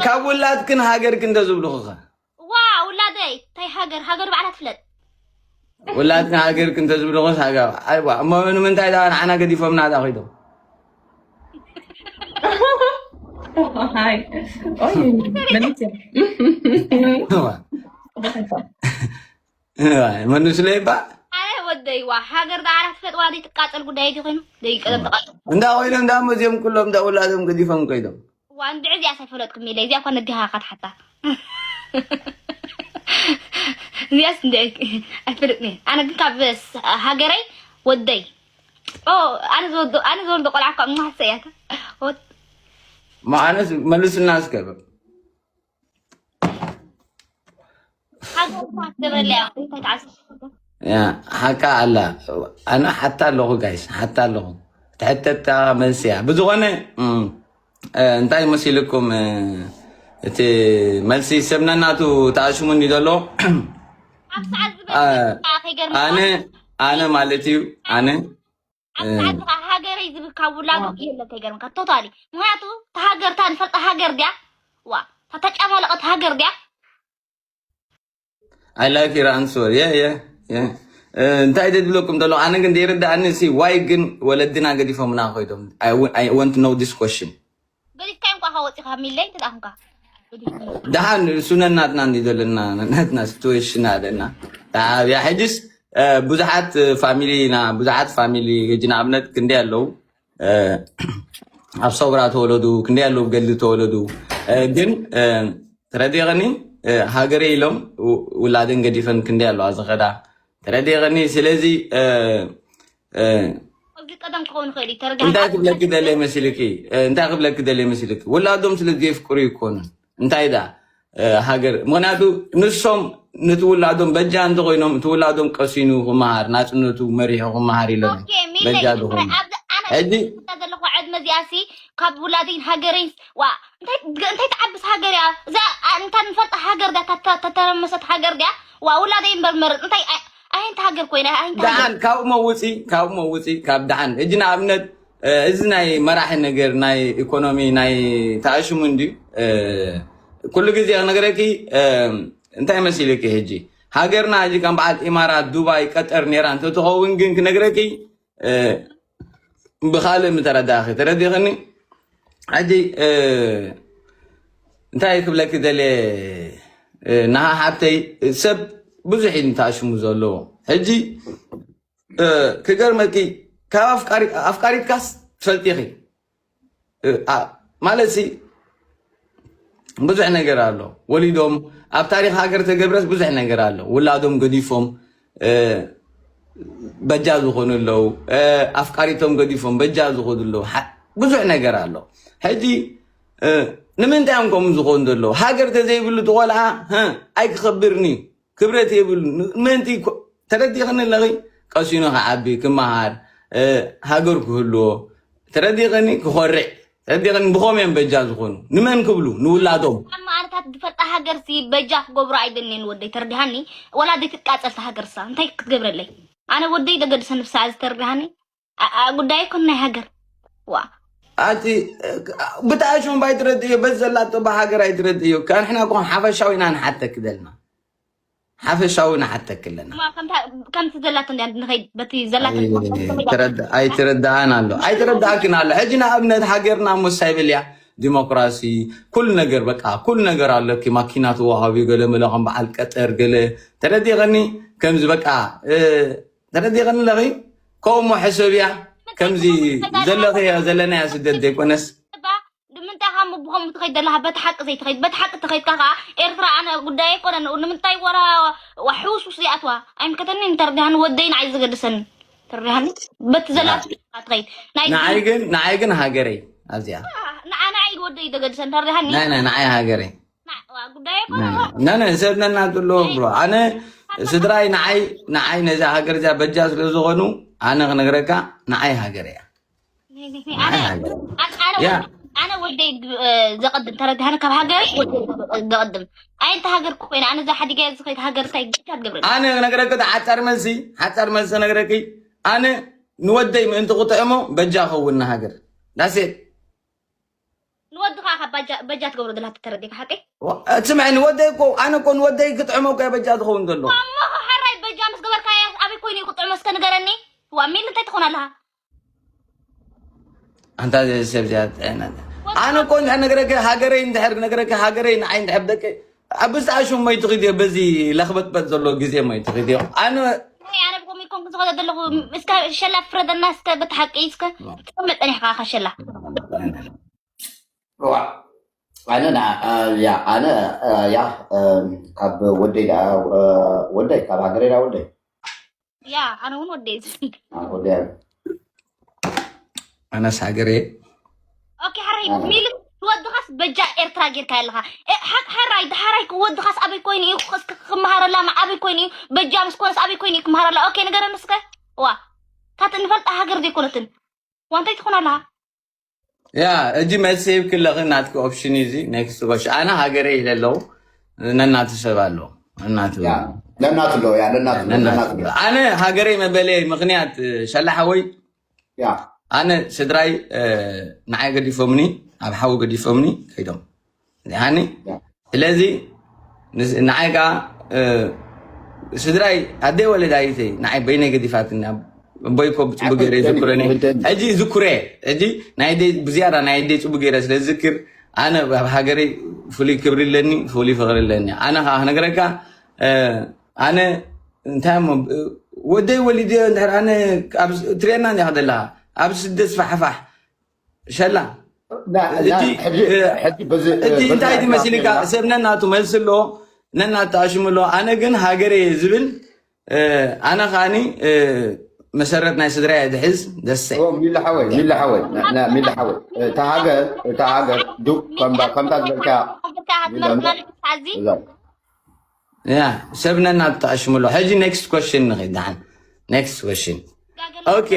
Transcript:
ካብ ውላድክን ሃገርክን እንተዝብሉኽኸ? ዋ ውላደይ እንታይ ሃገር ሃገር ባዕላ ትፍለጥ። ውላድክን ሃገርክን እንተዝብሉኽስ ሃገር? ኣይዋ፣ እሞ ንምንታይ ዳ ንዓና ገዲፎምና ዳ ኺዶም? Hi. Oi, Melissa. መንስለይ ባ ኣረ ወደይ ዋ ሃገር ዳ ዓራት ፈጥዋ ደይ ትቃጸል ጉዳይ እቲ ኮይኑ ደይ ቀለም ተቃጸል እንዳ ኮይኖም እንዳ መዚኦም ኩሎም እንዳ ውላዶም ገዲፎም ከይዶም። ዋ እንድዕ እዚኣ ሳይፈለጥኩም ኢለ እዚኣ እኳ ነዲኻ ካትሓታ እዚኣስ እንደ ኣይፈልጥኒ። ኣነ ግን ካብ ሃገረይ ወደይ ኦ ኣነ ዝወዶ ኣነ ዝወልዶ ቆልዓ እኳ ማሰያታ ማዓነስ መልስና እስከ ሓቃ ኣላ። ኣነ ሓታ ኣለኹ ጋይስ፣ ሓታ ኣለኹ። ትሕተታ መልሲ እያ። ብዝኾነ እንታይ መሲልኩም እቲ መልሲ? ሰብ ነናቱ ተኣሽሙ እንዲ ዘሎ ኣነ ኣነ ማለት እዩ ኣነ ኣብ ሰዓት ከዓ ሃገረይ ዝብል ካብ ውላዱ የለን ከይገርምካ ቶታሊ። ምክንያቱ ተሃገርታ ንፈልጣ ሃገር ድያ ዋ ተጨማለቀት ሃገር ድያ I like your answer. Yeah, yeah, yeah. እንታይ ደድብለኩም ዘሎ ኣነ ግን ዘይርዳእኒ ሲ ዋይ ግን ወለድና ገዲፎምና ኮይዶም? I want to know this question. ገዲፍካዮም ኳ ወፂኻ ሚለይ ተጣኹምካ ደሓን እሱ ነናትና እንዲ ዘለና ነናትና situation ኣለና። ኣብያ ሕጅስ ብዙሓት ፋሚሊ ና ብዙሓት ፋሚሊ ሕጂ ንኣብነት ክንደይ ኣለዉ ኣብ ሰውራ ተወለዱ ክንደይ ኣለዉ ገድሊ ተወለዱ ግን ተረዲቕኒ ሃገረ ኢሎም ውላደን ገዲፈን ክንደይ ኣለዋ ዝኸዳ ተረዲቕኒ ስለዚ እንታይ ክብለኪ ደልየ መሲልኪ እንታይ ክብለኪ ደልየ መሲልኪ ውላዶም ስለ ዘየፍቅሩ ይኮኑን እንታይ ዳ ሃገር ምክንያቱ ንሶም ነቲ ውላዶም በጃ እንተኮይኖም እቲ ውላዶም ቀሲኑ ክመሃር ናፅነቱ መሪሑ ክመሃር ኢሎም በጃ ዝኾኑ ሕጂ ዘለኹ ዕድመ እዚኣሲ ካብ ውላደይን ሃገረይን ዋ እንታይ ትዓብስ ሃገር እያ እዛ እንታ ንፈልጣ ሃገር ዳ ተተረመሰት ሃገር ዲያ ዋ ውላደይ እምበር መርጥ እንታይ ኣየንታ ሃገር ኮይና ኣየንታ ሃገር ደሓን ካብኡ መውፂ ካብኡ መውፂ ካብ ደሓን ሕጂ ንኣብነት እዚ ናይ መራሒ ነገር ናይ ኢኮኖሚ ናይ ተኣሽሙ እንድዩ ኩሉ ግዜ ክነግረኪ እንታይ መሲልኪ ሕጂ ሃገርና ሕጂ ከም በዓል ኢማራት ዱባይ ቀጠር ነራ እንተትኸውን ግን ክነግረኪ ብካልእ ምተረዳእኺ ተረዲኽኒ ሕጂ እንታይ ክብለኪ ደልየ ናሃ ሓብተይ ሰብ ብዙሕ እዩ ተኣሽሙ ዘለዎ ሕጂ ክገርመኪ ካብ ኣፍቃሪትካስ ትፈልጢኺ ማለት ሲ ብዙሕ ነገር ኣሎ ወሊዶም ኣብ ታሪክ ሃገር ተገብረስ ብዙሕ ነገር ኣሎ ውላዶም ገዲፎም በጃ ዝኾኑ ኣለዉ ኣፍቃሪቶም ገዲፎም በጃ ዝኾኑ ኣለዉ ብዙሕ ነገር ኣሎ ሕጂ ንምንታይ እዮም ከምኡ ዝኾኑ ዘለዉ ሃገር ተዘይብሉ ትቆልዓ ኣይክኸብርኒ ክብረት የብሉ ምእንቲ ተረዲኽኒ ኣለኺ ቀሲኑ ክዓቢ ክመሃር ሃገር ክህልዎ ተረዲኽኒ ክኾርዕ ተረዲኽኒ ብኸም እዮም በጃ ዝኾኑ ንመን ክብሉ ንውላዶም ኣብ መዓልታት ዝፈልጣ ሃገር ሲ በጃ ክገብሩ ኣይደልኔን ወደይ ተረዲሃኒ ወላ ዘይትቃፀልቲ ሃገር ሳ እንታይ ክትገብረለይ ኣነ ወደይ ደገድሰ ንብሳ ዝተረዲሃኒ ጉዳይ ኮን ናይ ሃገር ዋ ኣቲ ብጣዕሹም ባይትረድእዮ በዚ ዘላቶ ብሃገር ኣይትረድእዮ ከንሕና ኮን ሓፈሻዊ ኢና ንሓተክ ዘለና ሓፈሻዊ ንሓተክ ኣለና ከምቲ ዘላቶ ንኸይድ በቲ ዘላቶ ኣይትረዳኣን ኣሎ ኣይትረዳኣክን ኣሎ ሕጂ ንኣብነት ሃገርና ሞሳይ በልያ ዲሞክራሲ ኩሉ ነገር በቃ ኩሉ ነገር ኣለኪ ማኪና ተዋሃቢ ገለ መለ ከም በዓል ቀጠር ገለ ተረዲኸኒ ከምዚ በቃ ተረዲኸኒ ኣለኺ ከምኡ ሕሰብያ ከምዚ ዘለኽዮ ዘለናያ ስደት ዘይኮነስ ንምንታይ ካብ ብኸምኡ ትኸይድ ዘለካ በቲ ሓቂ ዘይትኸይድ በቲ ሓቂ ተኸይድካ ከዓ ኤርትራ ኣነ ጉዳይ ኣይኮነን ንምንታይ ወራ ሕውስውስ ይኣትዋ ኣይምከተኒ እንተርዲሃኒ ወደይ ንዓይ ዘገድሰኒ ተርዲሃኒ በቲ ዘላ ትኸይድ ናይ ንዓይ ግን ንዓይ ግን ሃገረይ ኣብዚኣ ንዓይ ወደይ ዘገድሰኒ ተርዲሃኒ ንዓይ ሃገረይ ነነ ሰብ ነናቱ ኣለዎ ብሮ ኣነ ስድራይ ንዓይ ንዓይ ነዛ ሃገር እዚኣ በጃ ስለ ዝኾኑ ኣነ ክነግረካ ንዓይ ሃገር እያ ኣነ ወደይ ዘቐድም ተረድሃኒ ካብ ሃገር ዘቐድም ኣይ እንተ ሃገር ኮይነ ኣነ እዛ ሓዲጋ ዝኸይድ ሃገር እንታይ ግዳ ትገብረ ኣነ ክነግረክ ሓፃር መልሲ ሓፃር መልሲ ነግረኪ ኣነ ንወደይ ምእንቲ ክጥዕሞ በጃ ከውን ንሃገር ዳሴት ንወድኻ ካብ ባጃ በጃ ትገብሮ ዘለካ ተረዲካ ሓቂ ዋ- ስምዐ ንወደይ እኮ ኣነ እኮ ንወደይ ክጥዕሞ እኮ በጃ ዝኸውን ዘሎ እሞ ኸ ሓራይ በጃ ምስ ገበርካያ ኣበይ ኮይኑ እዩ ክጥዕሞ እስከ ንገረኒ ዋ ሚል እንታይ ትኾን ኣለኻ ኣንታ ሰብ ዚኣ ኣነ እኮ እንድሕር ነገረከ ሃገረይ እንድሕር ነገረከ ሃገረይ ንዓይ እንድሕር ደቂ ኣብ ብዝተኣሹም መይቱ ኺድዮ በዚ ለኽበጥበጥ ዘሎ ግዜ መይቱ ኺድዮ ኣነ ኣይ ኣነ ብኮም ይኮን ዝኸደ ዘለኹ እስከ ሸላ ፍረደና እስከ በቲ ሓቂ እስከ ትመፀን ኢኻ ኸሸላ ዋ ኣነ ና- ያ ኣነ ያ ካብ ወደይ ዳ ወደይ ካብ ሃገረይ ዳ ወደይ ያ ኣነ እውን ወደ ዝብል ወደይ ኣነስ ሃገረ ኦኬ ሓራይ ሚል ወድኻስ በጃ ኤርትራ ጌርካ ኣለኻ ሓቅ ሓራይ ሓራይ ወድኻስ ኣበይ ኮይኑ እዩ እስኪ ክመሃረላ ኣበይ ኮይኑ እዩ በጃ ምስ ኮነስ ኣበይ ኮይኑ እዩ ክመሃረላ ኦኬ ንገረን እስከ ዋ ካት ንፈልጣ ሃገር ዘይኮነትን ዋንታይ ትኾን ኣለኻ ያ እጂ መልሲ ሂብክለኺ ናትኪ ኦፕሽን እዩ እዚ ኔክስት ጎሽ ኣነ ሃገረ ኢለ ኣለዉ ነናቱ ሰብ ኣሎ ነናቱ ለናቱ ሎ ያ ለናቱ ሎ ለናቱ ሎ ኣነ ሃገረይ መበለይ ምክንያት ሸላሓወይ ያ ኣነ ስድራይ ንዓይ ገዲፎምኒ ኣብ ሓዊ ገዲፎምኒ ከይዶም ያኒ ስለዚ ንዓይ ከዓ ስድራይ ኣደይ ወለዳይተይ ንዓይ በይነይ ገዲፋትኒ ኣቦይ ኮ ብፅቡቅ ገይረ ይዝክረኒ ሕጂ ይዝክረ ሕጂ ናይ ደይ ብዝያዳ ናይ ደይ ፅቡቅ ገይረ ስለ ዝዝክር ኣነ ኣብ ሃገረይ ፍሉይ ክብሪ ኣለኒ ፍሉይ ፍቅሪ ኣለኒ ኣነ ከዓ ክነግረካ ኣነ እንታይ እሞ ወደይ ወሊድዮ እንድሕር ኣነ ትሪአና እንዲኻ ዘለካ ኣብ ስደት ስፋሕፋሕ ሸላ እቲ እንታይ ድመሲልካ ሰብ ነናቱ መልሲ ኣሎ ነናቱ ኣሽሙ ኣሎ ኣነ ግን ሃገረ ዝብል ኣነ ከዓኒ መሰረት ናይ ስድራ እየ ዝሕዝ ደሰ ሚላ ሓወይ ሚላ ሓወይ ሚላ ሓወይ እታ ሃገር እታ ሃገር ዱቅ ከምታ ዝበልካ ያ ሰብ ነናቱ ኣሽሙ ኣሎ ሕጂ ኔክስት ኮሽን ንኸይድ ደሓን ኔክስት ኮሽን ኦኬ